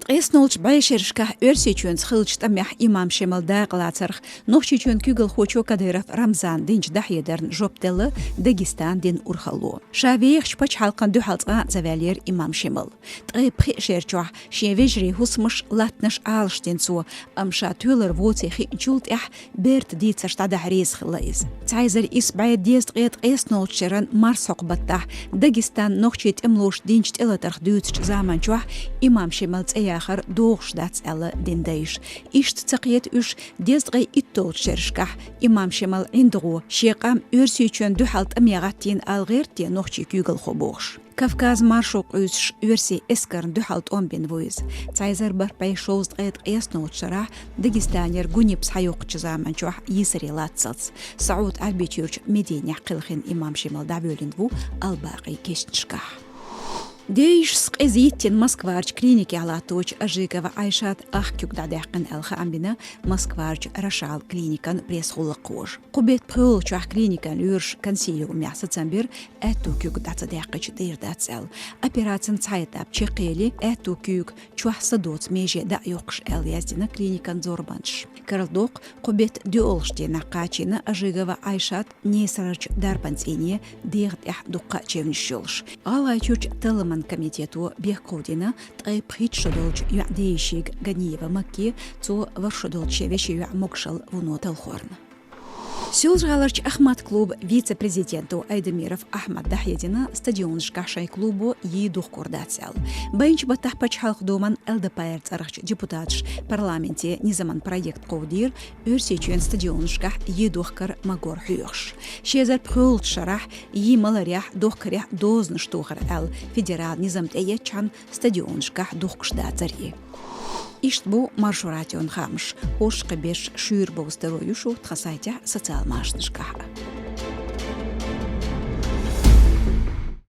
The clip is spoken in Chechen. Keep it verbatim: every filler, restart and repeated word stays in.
Къестнолчу бӀешерашкахь Оьрсийчоьнца хиллачу тӀамехь имам Шемал дакъалацарх Нохчийчоьнан куьйгалхочо Кадыров Рамзана динчу дӀахьедарна жоп делла Дагестана динан урхалло. Ша вехачу пачхьалкхана дуьхьал цкъа а ца ваьллера имам Шемал. Ткъе пхи шерачохь шен вежарий хӀусамаш, латтанаш Ӏалашдина цо, амма ша тоьлар воций хиъначул тӀаьхьа берта дийцарш дӀадахьа реза хилла иза. Цхьа эзар исс бӀе дезткъе ткъеснолчу шеран марсхьокху баттахь Дагестанан нохчийн тӀемалоша динчу тӀелатарх дуьйцучу заманчохь имам Шемал цӀе яхар догӀуш дац аьлла дина дайша. Иштта ца кхета уьш дезткъе иттолчу шерашкахь имам Шемал ӀиндагӀо шен къам Оьрсийчоьнна дуьхьал тӀаме гӀаттийна ала гӀерта те нохчийн куьйгалхо бохуш. Кавказан маршо къуьйсуш оьрсийн эскарна дуьхьал тӀом бина ву иза. Цхьа эзар бархӀ бӀе шовзткъе ткъеснолчу шарахь Дагестанера ГУНИП схьайоккхучу заманчохь йийсаре лаццалц СаӀуд Ӏаьрбийчуьрчу Мединехь кхелхина имам Шемал дӀавоьллина ву албакъийн кешнашкахь. Дешаца къиза йиттина Москварчу клиникехь латточу Ажигова Айшат ах куьг дӀадаьккхина аьлла хаам бина Москварчу Рошаль клиникан пресс-гӀуллакххоша. Кху беттан пхоьалгӀачохь клиникан лоьраш консилиумехь сацам бира, аьтту куьг дӀа ца даьккхича дийр дац аьлла. Операцин цхьа этап чекхъели, аьтту куьйга чохь са доцу меже дӀа а йоккхуш аьлла яздина клиникан зорбанчаша. Карладоккху, кху беттан доьалгӀачу дийнахь кхачийна Ажигова Айшат несарарчу дарбан цӀийне, дегӀан тӀехь дуккха а чевнаш йолуш. ГӀалгӀайчуьрчу талламан комитето бехк ховдийна ткъе пхийтта шо долчу йоӀан дешига Ганиева Макке, цо ворхӀ шо долчу шен вешин йоӀ могушалла вуно талхорна. Соьлжа-ГӀаларчу «Ахмат» клубан вице-президенто Айдамиров Ахьмада дӀахьедина стадионашкахь шайн клубо йий духкур дац аьлла. Баьхначу баттахь Пачхьалкхан Думан ЛДПР цӀарахчу депутаташа парламенте низаман проект кховдийра, Оьрсийчоьнан стадионашкахь йий духкар магор хьоьхуш. Ши эзар пхоьалгӀачу шарахь йий маларехь, духкарехь дозанаш тохар аьлла, федералан низам тӀеэцчхьана стадионашкахь духкуш дацара йий. Иштта бу Маршо радион хаамаш. ХӀорш кхин берш шуьйра бовза таро ю шу тхан сайтехь, социал машанашкахь а.